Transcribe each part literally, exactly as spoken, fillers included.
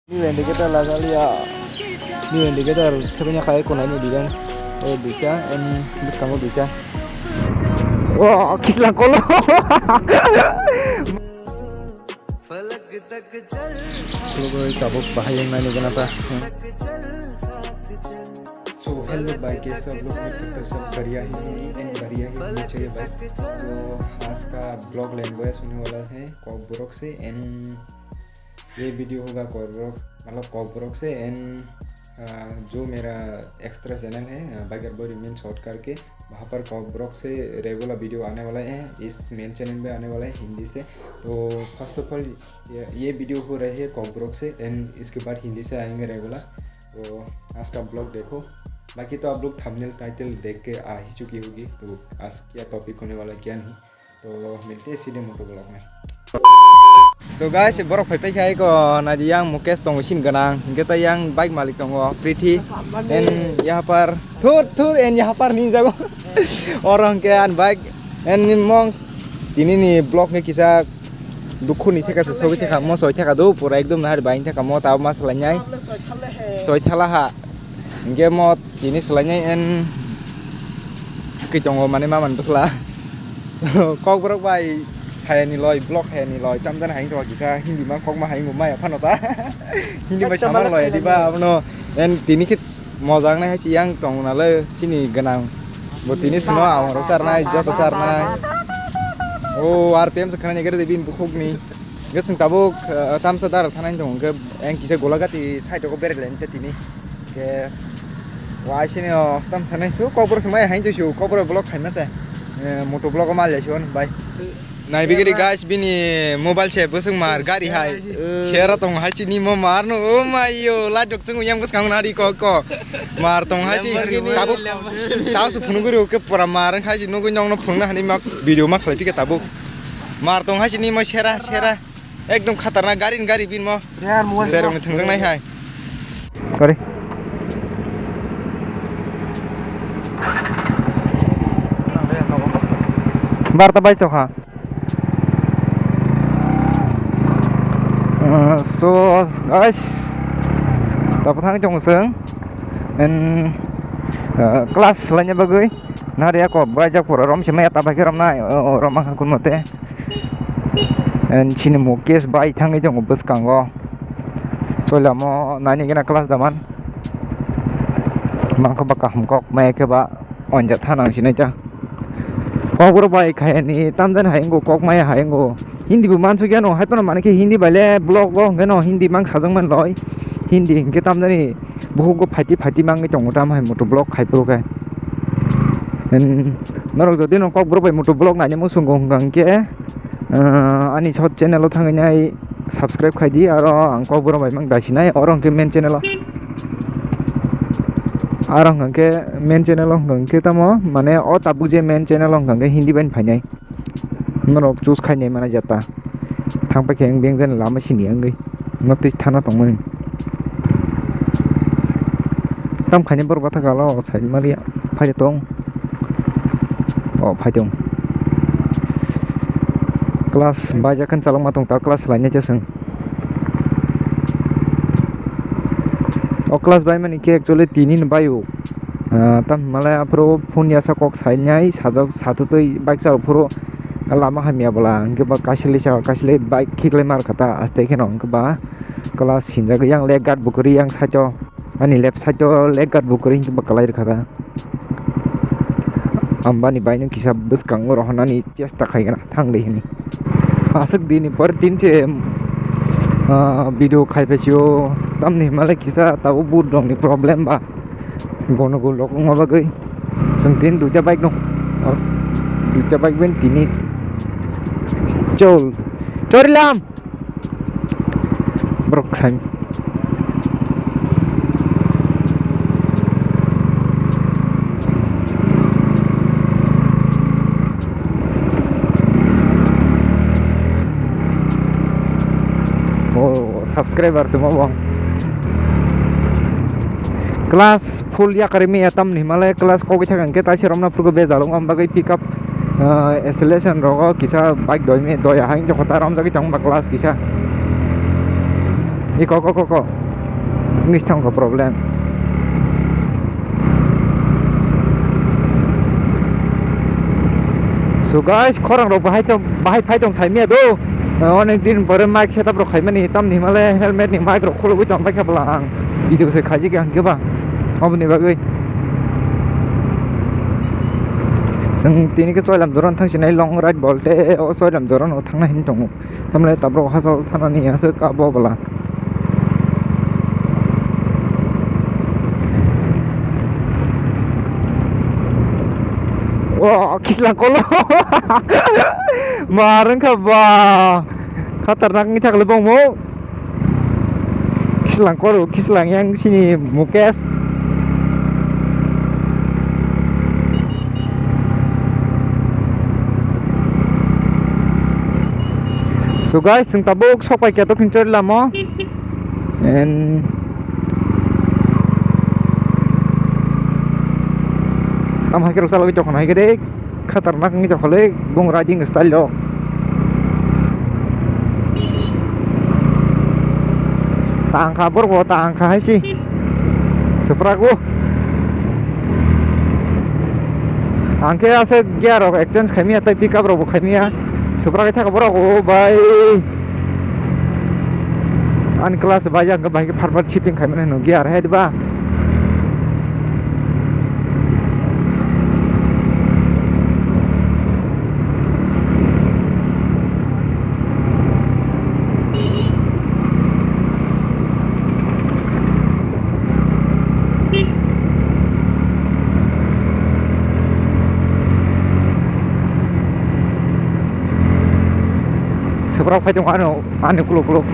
New indicator lagaliya. New indicator thebenya khai konai ni design. O duita and bwskango duita. O kisla kolo. Logo tabuk bahai yang nai gana ta. So hello भाई, कैसे आप लोग? उम्मीद करता हूँ सब बढ़िया ही होंगे and बढ़िया ही होना चाहिए भाई। तो आज का ब्लॉग लैंग्वेज होने वाला है कॉकबोरोक से and ये वीडियो होगा कॉकबोरोक, मतलब कॉकबोरोक से and जो मेरा एक्स्ट्रा चैनल है बाइकर बॉय रिमेन शॉर्ट करके, वहाँ पर कॉकबोरोक से रेगुलर वीडियो आने वाला है, इस मेन चैनल पे आने वाला है हिंदी से। तो फर्स्ट ऑफ ऑल ये, ये वीडियो हो रही है कॉकबोरोक से and इसके बाद हिंदी से आएंगे रेगुलर। तो आज का ब्लॉग देखो, बाकी तो आप लोग थंबनेल टाइटल देख के आ ही चुकी होगी। तो आज क्या टॉपिक होने वाला है क्या नहीं, तो मिलते हैं सीधे मोटो ब्लॉग में। So guys, borok phai phai khai ko nadi yang Mukesh tongo sin ganang, hingke ta yang bike malik tongo Prithi, and यहाँ पर थुर थुर and यहाँ पर ni jago. Oro hingke an bike and mong tini ni blog ni kisa dukhu ni theka se sobi theka mo soi theka do pura ekdom nahar bai theka mo ta ma salai nai soi thala ha hingke mo tini salai nai and kwi tongo mane ma man bwsla. Kokborok bai saya ni loi blog hai ni loi tamjani hai to kisa Hindi ma kok ma hai mo maya phano ta Hindi bai sama loi di ba abono and tini khe mojang nai hai yang tong na le chini ganang. Bo tini sino awang rok charnai, joto charnai. O R P M se khana ni gare de bin bukhuk ni. Ge sing tabuk, eh, tamsa dar thanai tong ge eng kisa Golagati side ko bere len te tini. Ge wai sini o tam thanai tu kokbor se mai hai tu su kokbor blog khai ma se. Eh, moto blog ma le su bai. Nai bigiri guys bini mobile se bwswng mar gari hai. Sera tong hai chini mo mar no o mai yo la dok chung yang bwskang na ri ko ko. Mar tong hai chi tabuk tabuk su phunuguri ke pura mar hai chi nugui nong no phunugna hani mak video ma khlai pika tabuk. Mar tong hai chini mo sera sera. Ekdom khatarnak gari ni gari bin mo. Serong ni thwngjak nai hai. Kari. Barta bai tokha. Uh, so guys, tapo thang chong seng and uh, class lainnya bagwi nari ako bai jak pura rom sima ya tapai rom na rom ang kun mate. And chini Mukesh bai thangwi tongo bwskango. Chwla mo nani gana class daman. Mangkho ba kaham kok maya khe ba onjak tha nang sinai ta. Kokborok bai khayani tamjani hai wngkho kok maya hai wngkho. Hindi bo mansukya no hai phano mani khe Hindi bai le blog o hwnkhe no Hindi mang sajak man loi. Hindi hwnkhe tamjani bukhuk go phaiti phaiti mangwi tongo tamo hai moto blog khai phuru khe. Norok jodi no kokborok bai moto blog naina muchungo hwnkha hwnkhe. Ah, ani short channel o thangwi nai subscribe khai di, aro ang kokborok bai mang dai sinai, oro hwnkhe main channel o. Aro hwnkha khe main channel o hwnkha khe tamo, mane o tabuk je main channel o hwnkha khe Hindi bai phainai. Norok choose khai nai mana jata. Thang pai khe ang beng jani lama sini wngwi. No twi thana tongmani. Tam khaini borok bathak kalo sai maliya phai tong. O phai tong. Class baijak khan chalokma tong ta class lainai chaswng. O class baimani khe actually tini ni baio. Ah, tam hwnmale aphuru phone yasa kok sainai sajak satutwi bike chao phuru lama hamya bwla hwnkhe ba kaisili sao kaisili bike khiklai mar kha ta aste kheno hwnkhe ba class sinjak yang leg guard bo kwrwi yang side o ani left side o leg guard bo kwrwi hwnkhe ba kwlai rwkha ta. Ambani baino kisa bwskango rohornani chesta khaigwna thangdi hwnwi. Aswk dini pore tin se, ah, video khai phaisio tamni hwnmale kisa tabuk but rokni problem ba. Gono gul rok wngma bagwi chwng tin duita bike no, duita bike ben tini chol chorilam borok sai. O subscriber se mo bo class. Full yakarwi maya tamni hwnmale class kogwi thangkha hwnkhe taisa romna phurgo bejal wngma bagwi pick up, ah, acceleration rogo kisa bike doi me doi ahai wngkha ta romjagwi tongma class kisa. Iko, ko, ko, ko. English thang ko problem. So guys, khorang rok bahai tong, bahai phai tong saimia do. Onek din pore mic setup rok khaimani, tamni himale helmet ni mic rok khulugwi tong bai khe bwla ang video se khaji khe hwnkhe ba. Oboni bagwi. Chwng tini khe Choilam Joran thang sinai long ride bolte o Choilam Joran o thangnai hin tongo. Tamle tabrok hachal thanani aswk abo bwla. O kisla kolo. Mar wngkha ba. Khatarnak ni thakle bongmo. Kislang koro, kislang yang sini Mukesh. So guys, chwng tabuk sok pai khe to kinchor lamo. And tam hai khe rwchalogwi tongkha hai khe de. Khatarnak wngwi tongkha le bung riding style rok. Tangkha borok bo tangkha hai se. Swprak o. Ang khe aswk gear rok exchange khaimya tei pickup rok bo khaimya. Swprak thaka borok o bai. Ani class bai ang bai phar phar shipping khaimani no gear hai ba. Swprak phai tongo ano. Ani kuluk kuluk.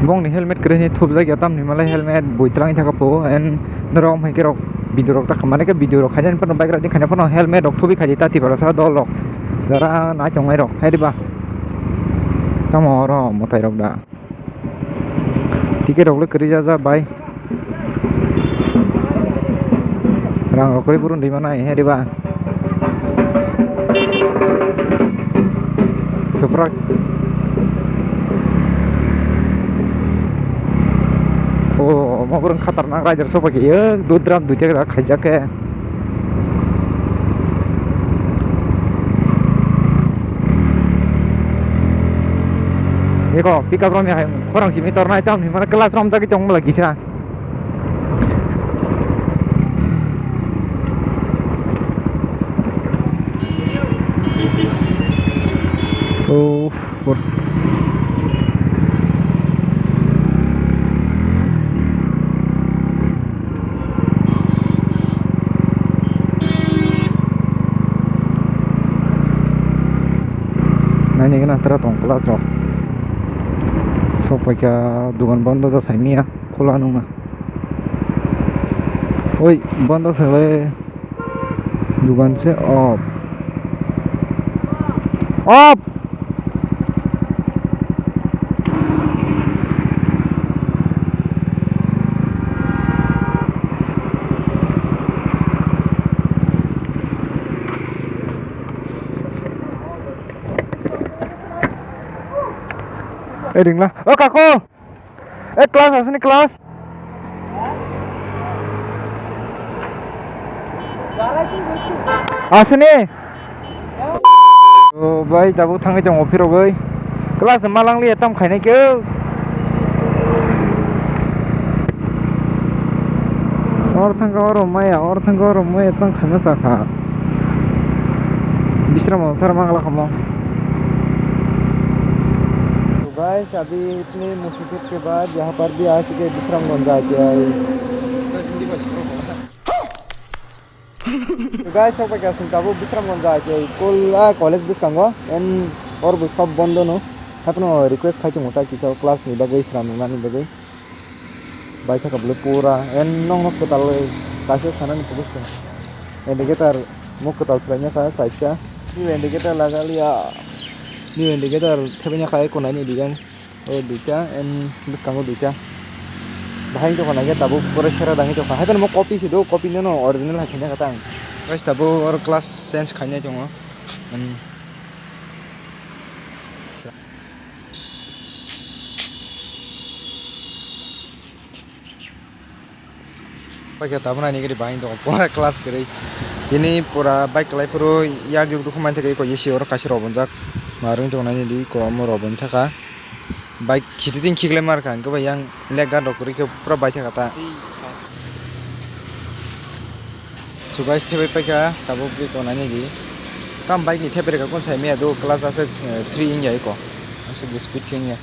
Bongni helmet kwrwi ni thupjak ya tamni malai helmet bui twlang thaka po and norok hai khe rok video rok ta khamani khe video rok khaina phano bike riding khaina phano helmet rok thubi khaidi ta Tiprasa dol rok jara nai tongnai rok hai diba tamo oro mwtai rok da. Ticket rok le kwrwi jaja bai. Rang rok kwrwi burun rima nai he diba. Supra. O, omo borok khatarnak rider sopai khe, dudram duita khaijak khe. Eko pickup romya hai khorang simi tornai tam hinmano class romjagwi tongmwla kisa. Oh, por. Naini gana tara tong class rok. Sok paikha dogan bondo da saimia khula nungna. Oi bondo sale dogan se off. Off. Eh, ringla. Oh, kako. Eh, class asini class. Asini. O bai, tabuk thangwi tongo phirogwi. Class malangli etam khainai khe. Or thangka oro maya, or thangka oro maya tang khaima sakha. Bisram sar mangla khamo. तो गाइस, अभी इतनी मुसीबत के बाद यहाँ पर भी आ चुके हैं विश्रामगंज आके। Guys, sok bai kasing tabuk Bisramganj ke school, ah, college bwskango, and or bo sob bondo no. Haphano request khai tongo ta kisa class ni bagwi swnam nani bagwi. Bai thaka bwlwi pura, and nokno kwtal kaisa sanani phukusko. Indicator muk kwtal swlaina kha saisa. New indicator lagaliya. New indicator thebenya kha eko naini design. O duita, and bwskango duita. Hai jokon naikhe tabuk pura sera dangwi tongkha. Hai phano mo copy se do, copy no no original hai khaina kha tang. Guys, tabuk oro class change khainai tongo. Hmm. Paikha tabuk naini gari bahai tongo, pura class kwrwi. Tini pura bike kwlai phuru yak yuk dukhu maithakhe eko A C oro kaisa rw bonjak. Ma rwng tongo naini di ko omo rw boni thaka. Bike khiti tin khiklai mar kha, hwnkhe bai yang leg guard rok kwrwi khe pura baithakha ta. So guys, thebai paikha tabuk eko naini di. Kam bike ni thepai rwkha, kun sai maya do class aswk, eh, three wngya eko. Aswk speed khe wngya.